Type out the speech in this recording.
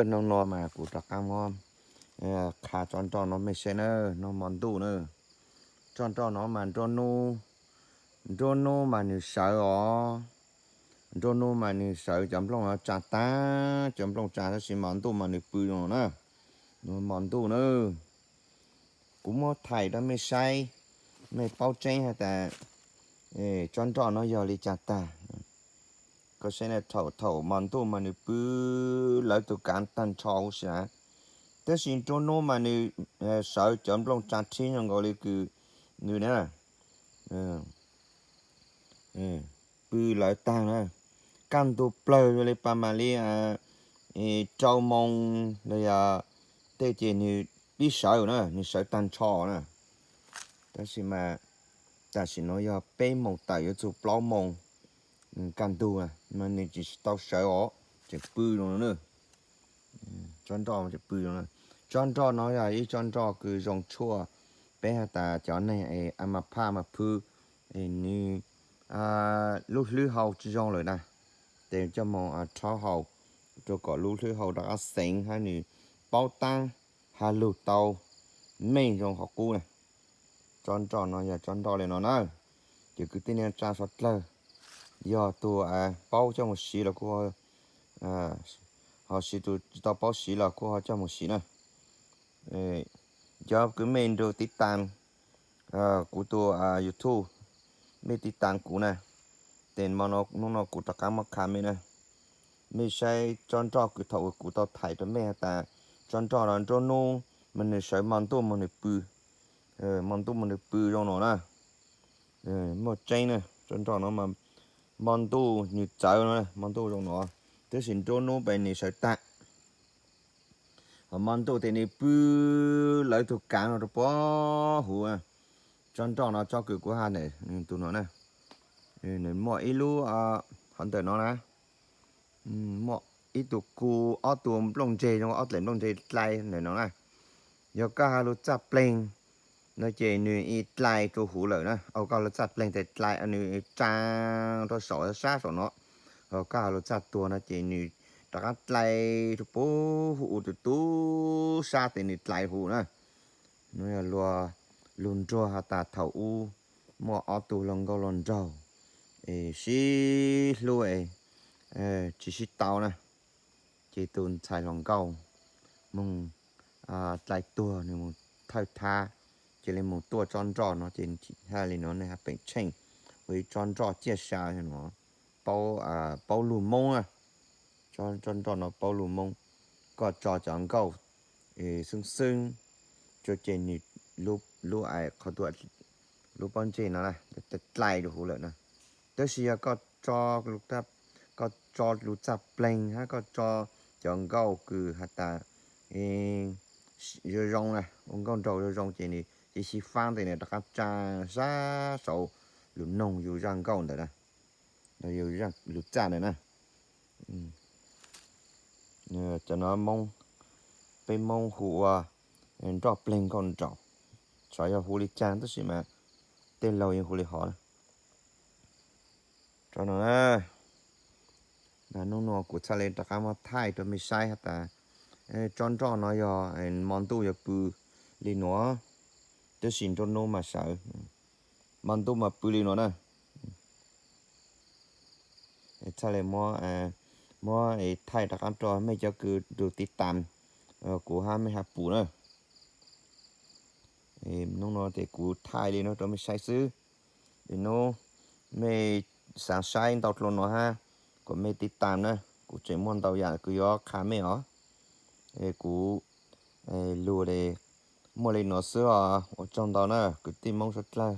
Hnub no mas kuv rov qab muab qha tsob nroj no mej saib na, no hmo ntuj na. Tsob nroj no mas nruab hnub, nruab hnub mas nws sawv os. Nruab hnub mas nws sawv cov nplooj no tsa tag, cov nplooj tsa tab sis hmo ntuj mas nws pw zoo na. Hmo ntuj na, kuv muab thaij rau mej saib, mej paub tseeb has tas tsob nroj no yog li cas tag. Koj saib na, thaum thaum hmo ntuj mas nws pw lawv tus kav tag nrho huv si na, tab sis nruab hnub mas nws sawv cov nplooj tsa thib zoo nkaus li kws nws na pw lawv tag na. Kaj ntug plawg zoo li pas mam li rau moos los yog tej ces nws pib sawv na, nws sawv tag nrho na. Tab sis mas tam sim no yog peb moos tawm yuav txug plaub moos kaj ntug na, mas nws tsis tau sawv os, tseem pw zoo no na. Tsob nroj tseem pw zoo na. Tsob nroj no yog ib tsob nroj kws zoo tshuaj, peb has tas cov neeg es a ma phaj ma phwb, nws lub hlwb hau tsis zoo lawm na, ces coj moog rhaub haus rua kom lub hlwb hau rov qab xeev hab nws paub taab has lug tau meej zoo qhov qub na. Tsob nroj no yog tsob nroj li no na, ces kwv tij neej tsa suav dlawg, yog tug paub coj moog siv los kuj ho siv, tug tsis tau paub siv los kuj ho coj moog siv na. Cov kws mej nrug tiv tas kuv tug YouTube, mej tiv tas kuv na, ces hnub no kuv rov qab muab qha mej na. Mej saib tsob nroj kws thaum kuv tau thaij rau mej has tas tsob nroj no nruab hnub mas nws sawv, hmo ntuj mas nws pw, hmo ntuj mas nws pw zoo no na. Muaj tseeb na, tsob nroj no mas hmo ntuj nws txawv no, hmo ntuj zoo no, tab sis nruab hnub pes nws sawv tag. Hos hmo ntuj tes nws pw lawv tug kav no rau puag huv. Tsob nroj no tsob kws kuv has ntawm tus no na, nws muaj ib lub, qhov ntawm no na, muaj ib tug ku, ob tug nplooj ntseg zoo, ob dlaim nplooj ntseg dlai ntawm no na. Yog koj has lug txaj pleeg no ces nws dlai rau huv lawm na. Koj lug txaj pleeg tes dlai, nws tsaa rau saum sab saum no. Hos koj has lug txaj tuag no ces nws rov qab dlai rau puag huv, tus tub sab tes nws dlai huv na. Nws yog lug nruag has tas thaum ub muaj ob tug hluas nkauj hluas nraug es sib hlub es tsis sib tau na, ces tus ntxhais hluas nkauj moog dlai tuag, nws moog thawj thab, cia li moog tuaj tsob nroj no ces hab li no nej hab peem tsheej ua ib tsob nroj ciaj sa no, paub lug Moob na. Tsob nroj no paub lug Moob, koj tso cov nkauj xwb xwb, ces nws lub, lub pob ntseg no dlai rau huv lawm na. Tab sis yog koj tso lug txaj pleeg hab koj tso cov nkauj kws has tas zoo zoo na, ua nkauj nraug zoo zoo ces nws cia li xib faab tes nws rov qab tsaa sab saud lug noog yug zaj nkauj ntawd na, yug lug txaj ntawd na. Cov no Moob, peb Moob hu ua nroj pleeg nkauj nraug, xyov yog hu li caag tab sis mas tej laug yeej hu li hov na. Tsob no na, hnub no kuv txhaj le rov qab muab thaij rau mej saib has tas tsob nroj no yog hmo ntuj yog pw li nuav, tab sis nruab nub mas sawv, hmo ntuj mas pw li nuav na. Txhaj le muab thaij rov qab rua mej cov kws nrug tiv tam kuv hab mej hab pum na. Hnub no ces kuv thaij li no rau mej saib xwb. Ib nub mej xaav saib ntau dlua no hab, kuas mej tiv tam na, kuv tseem muaj ntau yam kws yuav qha mej os. Kuv lug le, muaj li no xwb os, ua tsaug ntau na kwv tij Moob suav dlawg.